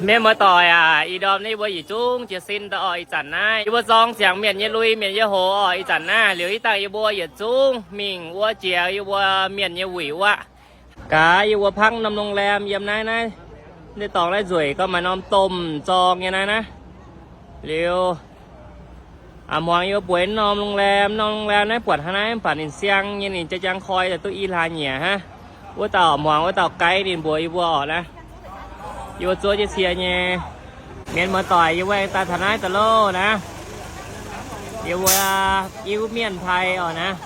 Mienh muoz-doic aac, ih ndorm naaiv yie mbuo yietc zungv jiez sin daaih orqc. Ih zanc naaiv yie mbuo zorng ziangx mienh nyei lui, mienh nyei hoc orqc. Ih zanc naaiv liuz hitv dangh yie mbuo yietc zungv mingh wuov jiex yie mbuo mienh nyei wuic wuov. Gaax yie mbuo pangv norm โรงแรม yiem naaiv, naaiv, naaiv dorngx naaiv nzueic gorngv maaih norm domh zorng nyei naaiv naaiv. Liuz a'hmuangx yie mbuo bueix norm โรงแรม, norm โรงแรม naaiv buatc hnangv naaiv mv baac ninh siang nyei, ninh jaa jang koi daaih duqv i hlaax nyieqc hnangv. Wuov dauh a'hmuangx wuov dauh guide ninh mbuox yie mbuo orqc naaiv. Yie mbuo zuov jienv cie nyei. Mienh muoz-doic, yie mbuo aengx daaih taux naaiv daaih loh naaiv. Yie mbuo i wuov mienh pai orqc naaiv.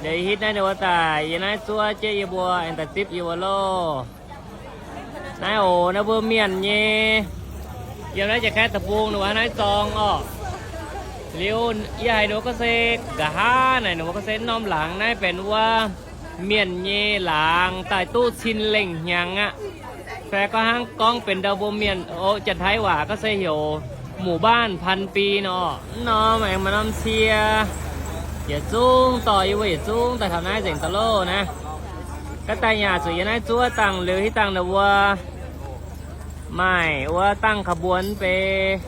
Liuz hitv naaiv ninh mbuo daaih yie naaiv zuov jienv yie mbuo aengx daaih zipv yie mbuo loh. Naaiv oc, naaiv mbuo mienh nyei. Yiem naaiv Janx-Kaeqv deic-bung ninh mbuo naaiv zorng orqc. Liuz yie haiz ninh mbuo gorngv se nqa'haav naaic, ninh mbuo gorngv se norm laangz naaiv benx wuov mienh nyei laangz daaih duqv cin lengh hnyangx aqv. Fai gorngv hnangv gorngv benx ndau mbuo mienh, o, Janx-Taiv waac gorngv se heuc หมู่บ้านพันปี nor. Mv norm aengx maaih norm cie. Yietc zungv dorh yie mbuo yietc zungv daaih taux naaiv nzengc daaih loh naaiv. Gaav daaih yaac zuqc yie naaiv zuov dangh liuz hitv dangh ninh mbuo maaih wuov dangh ขบวน mv bei.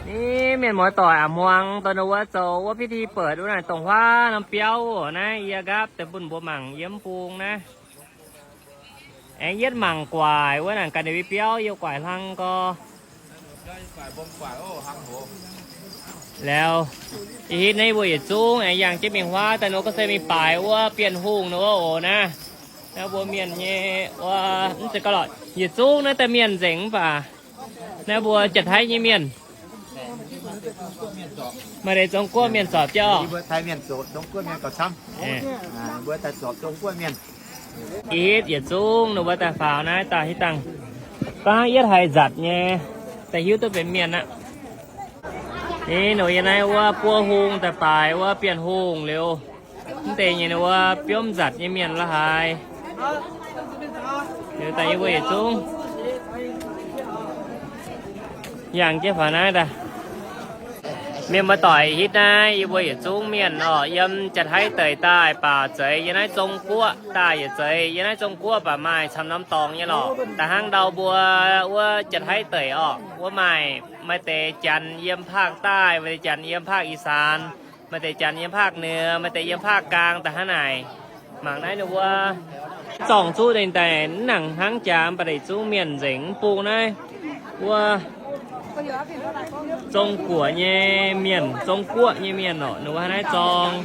Ni mienh muoz-doic a'hmuangx dongh ninh mbuo zoux wuov พิธีเปิด wuov naaic dongh huaav norm biauv naaiv, yie nqaapv deix bun mbuo mangc yiem bung naaiv. Aengx yietv mangc guaic wuov naaic ganh ninh mbuo biauv yiem guaic hlang gau. Lauz, ih hitv naaiv mbuo yietc zungv aengx yangh jienv mingh huaav daaih nor, gorngv se mingh baaix wuov Bienh Hungh nor wuov oc naaiv. Naaiv mbuo mienh nyei wuov, mv zeiz gauh lorqc, yietc zungv naaiv daaih mienh nzengc mv baac naaiv mbuo Janx-Taiv nyei mienh. Maaih deix Zong-Guoqv mienh zorpc jauv. Ih hitv yietc zungv ninh mbuo daaih faaux naaiv daaih hitv dangh. Gorngv hnangv yietv haiz nzatc nyei, daaih hiuv duqv benx mienh aqv. Ni nor yie naaiv wuov buov hung daaih baaix wuov Bienh Hungh liuz, mv deix nyei wuov biomv nzatc nyei mienh la'haaix. Liuz daaih yie mbuo yietc zungv yangh jienv faaux naaiv daaih. Mienh muoz-doic, hitv naaiv yie mbuo yietc zungv mienh orqc, yiem Janx-Taiv deic daaih baac zeiz yiem naaiv Zong-Guoqv daaih yietc zeiz. Yiem naaiv Zong-Guoqv baac maaih camv norm dorngx nyei lorqc. Da'hnangv ndau mbuo wuov Janx-Taiv deic orqc, wuov maaih, maaih deix Janx yiem ภาคใต้, maaih deix Janx yiem ภาคอีสาน, maaih deix Janx yiem ภาคเหนือ, maaih deix yiem ภาคกลาง da'hnangv naaic. Mangc naaiv ninh mbuo zorng-zuqv daaih mv nangc hnangv jaax, mv baac deix zungv mienh nzengc. Mv bung naaiv wuov Zong-Guoqv nyei mienh, Zong-Guoqv nyei mienh orqc, ninh mbuo hnangv naaiv zorng.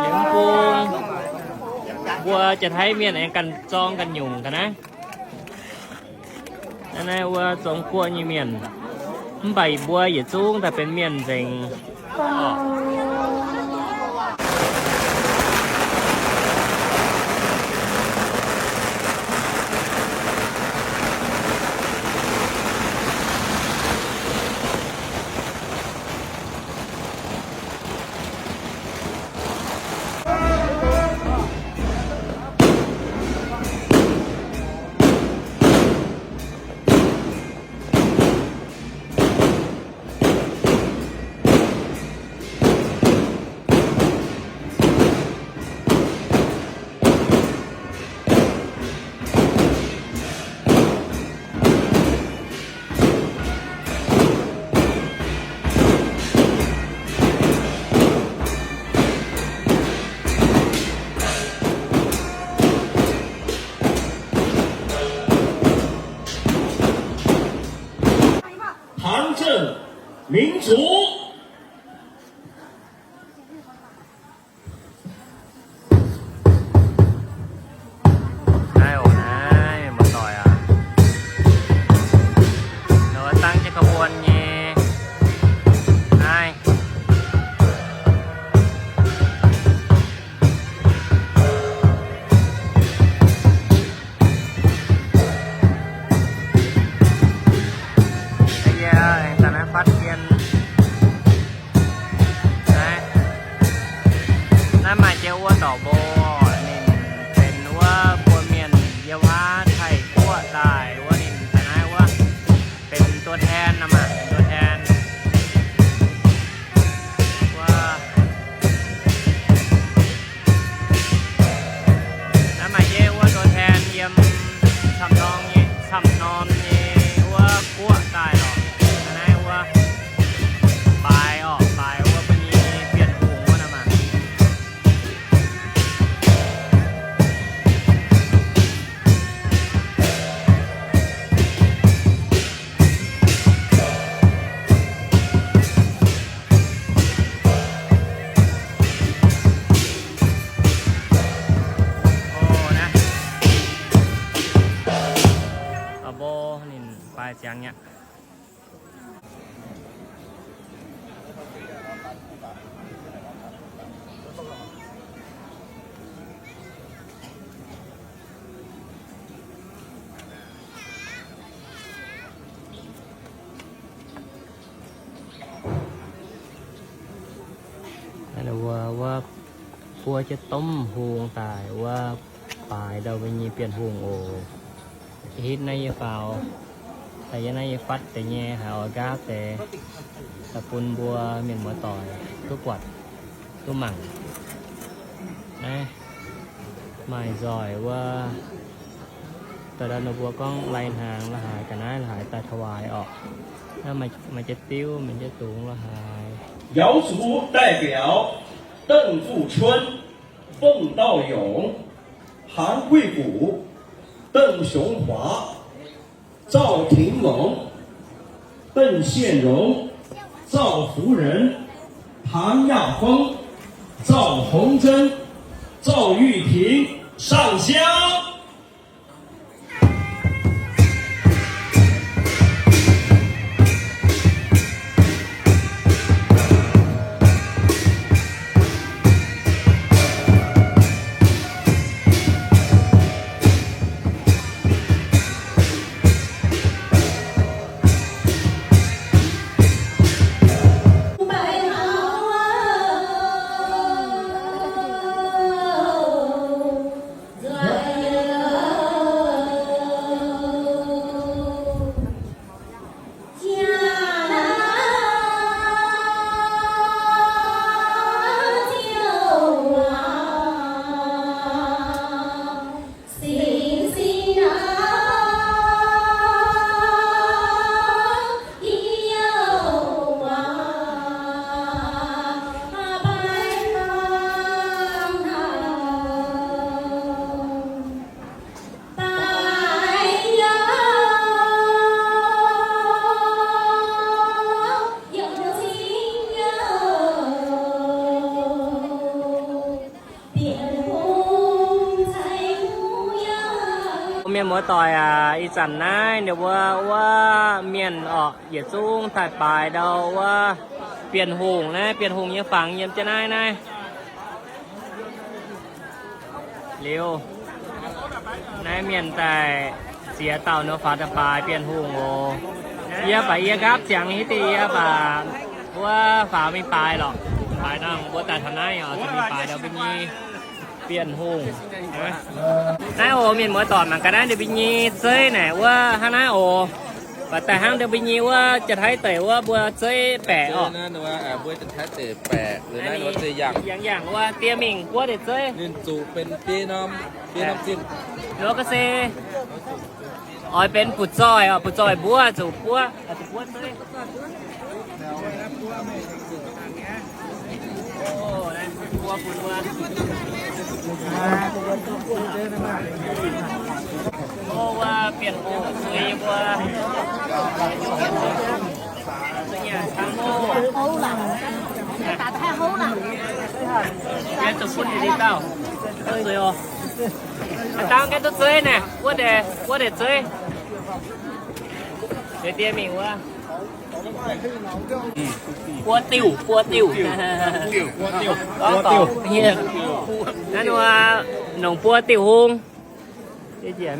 Liuz mv bung mbuo Janx-Taiv mienh aengx ganh zorng ganh nyungc ga'naaiv. Naaiv, naaiv wuov Zong-Guoqv nyei mienh, mv baac mbuo yietc zungv daaih benx mienh nzengc. 唐镇民族。 Naaiv oc, naaiv muoz-doic aac, ninh mbuo dangv jienv ขบวน nyei naaiv. Yie aengx daaih naaiv fatv hmien. Baaix ziangx mi'aqv. Naaiv wuov, wuov buo jienv domh hungh daaih wuov baaix ndau mbuo nyei Bienh Hungh oc. Hitv naaiv yie faaux, daaih yie naaiv yie fatv deix nyei haiz oix nqaapv deix, daaih bun mbuo mienh muoz-doic duqv buatc, duqv mangc. Naaiv maaih nzoih wuov, daaih ndau ninh mbuo gorngv lai-hnaangx la'haaix ga'naaiv la'haaix daaih ถวาย orqc. Naaiv maaih jienv diuv, maaih jienv dungz la'haaix. 瑶族代表： Deng Zuqun, Feng Daoyong, Han Guiqu, Deng Xionghuac, Zao Tingmong, Deng Xienrong, Zao Furen, Tang Yafeng, Zao Hongzhen, Zao Yuting, 上香。 Mienh muoz-doic aac, ih zanc naaiv ninh mbuo wuov mienh orqc, yietc zungv daaih baaix ndau wuov Bienh Hungh naaiv, Bienh Hungh nyei fangx yiem jienv naaiv naaiv. Liuz, naaiv mienh daaih ziex dauh nor faaux daaih baaix Bienh Hungh oc. Yie baac yie nqaapv ziangx hitv deix yie baac wuov faaux mingh baaix lorqc. Baaix nor mbuo daaih taux naaiv oc, zuqc mingh baaix ndau mbuo nyei Bienh Hungh. Naaiv oc, mienh muoz-doic mangc gaax naaiv ndau mbuo nyei zeiv naaic wuov hnangv naaiv oc. Baac daaih hnangv ndau mbuo nyei wuov Janx-Taiv deic wuov mbuo zeiv baeqc oc. Mbuo Janx-Taiv deic baeqc, naaiv wuov zeiv yangh. Yangh yangh wuov diev mingh buov deix zeiv. Ninh zuqc benx biei norm, biei norm zinh. Nor ga'sie oix benx butv-zoih oc, butv-zoih mbuov zuqc buov, zuqc buov zeiv. Mbuo Bienh Hungh, mbuo, mbuo zuqc bun ninh dauh. Dangh gaengh duqv zeiv naaic, wuov deix, wuov deix zeiv. Deix diev mingh wuov. Buo diuh, buo diuh. Gorngv dorngc, naaiv nor, nongc buo diuh hung. Yie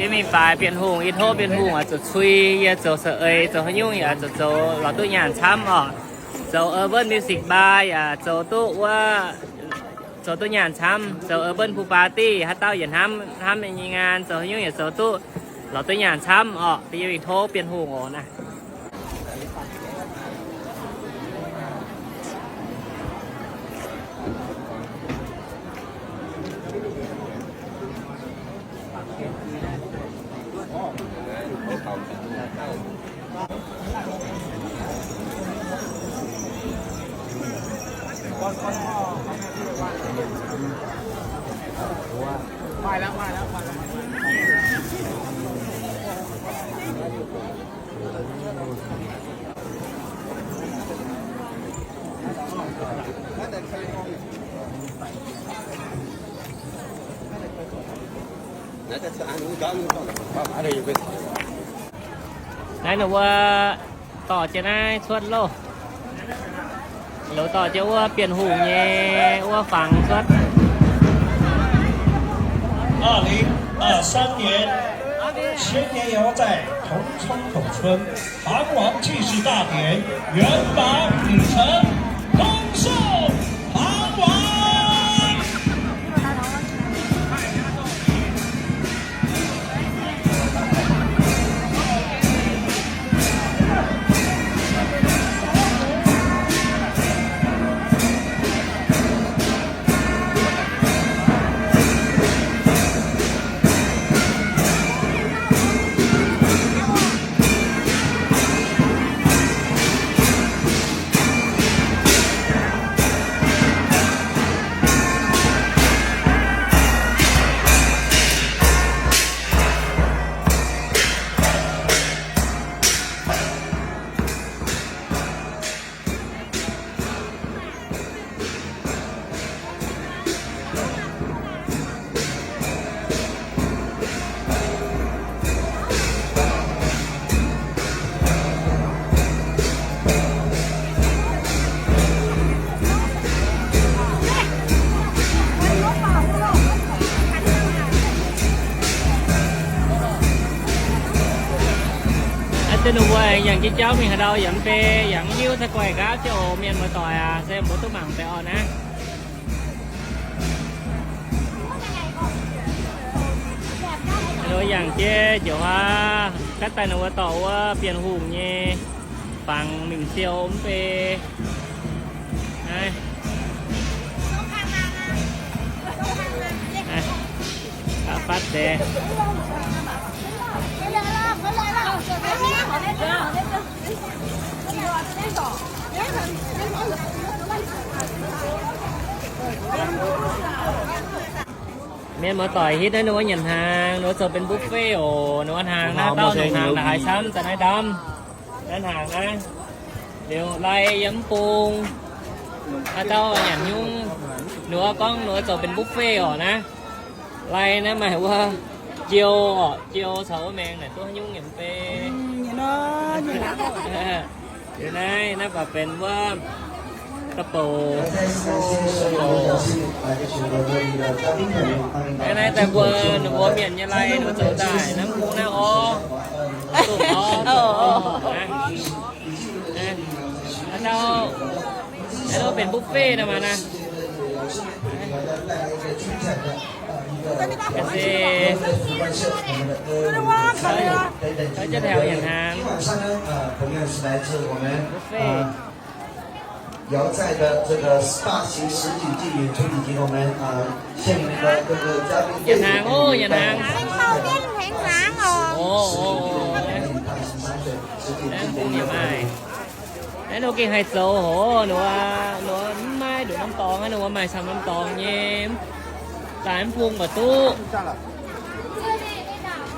mingh baaix Bienh Hungh, yie tov Bienh Hungh oix zuqc cui yie zoux saeng-eix, zoux haaix nyungc yaac zuqc zoux lorz duqv nyaanh camv oc. Zoux urban music bar yaac zoux duqv wuov, zoux duqv nyaanh camv. Zoux urban pool party haaix dauh yietc hnamv, hnamv nyei ngaan, zoux haaix nyungc yaac zoux duqv lorz duqv nyaanh camv oc. Yie mingh tov Bienh Hungh oc naaiv. Naaiv ninh mbuo dorh jienv naaiv cuotv loh. Loz dorh jienv wuov Bienh Hungh nyei wuov fangx cuotv. 二零二三年，千年瑶在同窗同春，唐王祭祀大典，圆满礼成，恭送唐王。 Aa, deix ninh mbuo yangh jienv jauv mingh haaix ndau yaac mv bei, yaac mv hiuv, se guaih nqaapv jienv oc. Mienh muoz-doic aac, se mbuo duqv mangc deix orqc naaiv. Ninh mbuo yangh jienv njoux huaav, gaatv daaih ninh mbuo dorh wuov Bienh Hungh nyei fangx mingh siou mv bei. Naaiv, fatv deix. Mienh muoz-doic hitv naaiv ninh mbuo nyanc hnaangx, ninh mbuo zoux benx buffet oc. Ninh mbuo hnaangx naaiv dauh hnaangx da'haaix camv, da'naaiv ndamv. Naaiv hnaangx naaiv, liuz lai yiem mv bung. Haaix dauh nyanc nyungc, ninh mbuo gorngv ninh mbuo zoux benx buffet oc naaiv. Lai naaiv maaih wuov jiou oc, jiou caux wuov maengx naaic duqv nyungc nyei mv bei. Liuz naaiv, naaiv baac benx wuov da'bouc. Naaiv, naaiv daaih mbuo, ninh mbuo mienh nyei lai ninh mbuo zoux daaih, naaiv mv bung naaiv orv. Dongh orv, dongh orv naaiv. Naaiv, naaiv benx buffet nor maah naaiv. Se, se, se taux nyanc hnaangx. Buffet. 瑶寨的这个SPA形实景电影，从以及我们，呃，现场的各个嘉宾。Nyanc hnaangx oc, nyanc hnaangx. Oc, oc, oc. Naaiv mv bung yaac maaih. Naaiv ninh mbuo gengh haih zoux hoc, ninh mbuo, ninh mbuo mv maaih nduqc norm dorngx, ninh mbuo maaih camv norm dorngx nyei. Daaih mv bung mbu'duqv.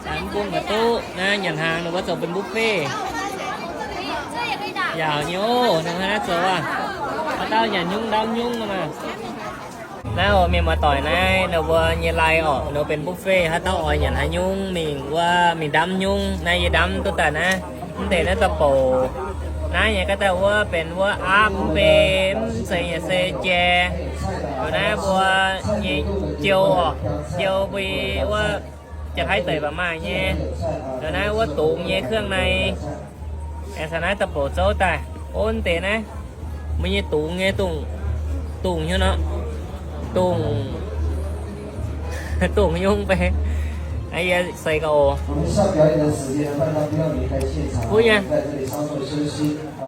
Daaih mv bung mbu'duqv. Naaiv nyanc hnaangx ninh mbuo zoux benx buffet. Yaauc nyei oc, ninh mbuo naaiv zoux aac. Haaix dauh nyanc nyungc ndamv nyungc maah. Naaiv oc, mienh muoz-doic, naaiv ninh mbuo nyei lai orqc, ninh mbuo benx buffet, haaix dauh oix nyanc haaix nyungc mingh wuov mingh ndamv nyungc. Naaiv yie ndamv duqv daaih naaiv. Mv deix naaiv da'bouc. Naaiv nyei gaav daaih wuov benx wuov aapv mv bei, mv zeiz yaac se jai. Liuz naaiv mbuo nyei jiou orqc, jiou mbuo wuov jaa-taiv deic baac maaih nyei. Liuz naaiv wuov dungz nyei เครื่องใน. Aengx caux naaiv da'bouc zouv daaih. Ov, deix naaiv mbuo nyei dungz nyei dungz, dungz nyungc nor, dungz, dungz nyungc bei. Yie seix gaax oc. Kuv nyei.